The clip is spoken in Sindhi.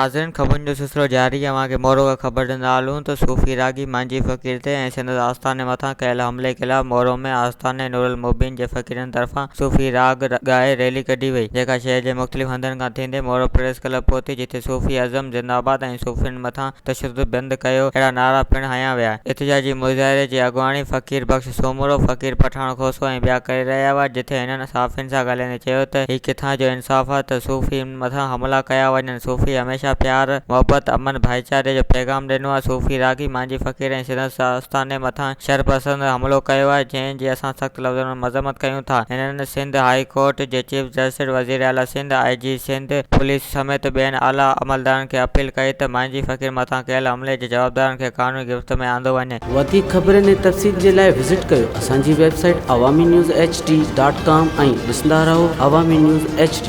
ناظرين خبرن جو سلسلو جاري اوهان کي مورو کان خبر ڏيندا هلون ته صوفي راڳي مانجهي فقير تي ۽ سندس آستاني مٿان ڪيل حملي خلاف مورو ۾ آستاني نورالمبين جي فقيرن طرفان صوفي راڳ ڳائي ريلي ڪڍي وئي جيڪا شهر جي مختلف هنڌن کان ٿيندي مورو پريس ڪلب پهتي جتي صوفي ازم زنده آباد ۽ صوفين مٿان تشدد بند ڪيو اهڙا نعرا پڻ هنيا ويا احتجاجي مظاهري جي اڳواڻي فقير بخش سومرو، فقير پٺاڻ کوسو ۽ ٻيا ڪري رهيا هئا، جتي هنن صحافين سان ڳالهائيندي چيو ته هي ڪٿان جو انصاف آهي ته صوفين مٿان حملا ڪيا وڃن، صوفي هميشه پيار، محبت، امن، ڀائيچاري جو پيغام ڏنو آهي، صوفي راڳي مانجهي فقير ۽ سندس آستاني مٿان شرپسند حملو ڪيو آهي، جنهن جي اسان سخت لفظن ۾ مذمت ڪيون ٿا، هنن سنڌ هاء ڪورٽ جي چيف جسٽس، وزيراعليٰ سنڌ، آء جي سنڌ پوليس سميت ٻين اعليٰ عملدارن کي اپيل ڪئي ته مانجهي فقير مٿان ڪيل حملي جي جوابدارن کي قانوني گرفت ۾ آندو وڃي. وڌيڪ خبرن ۽ تفصيل جي لاء وزٽ ڪيو اسان جي website Awami news H D dot com ۽ ڏسندا رهو عوامي نيوز ايڇ ڊي.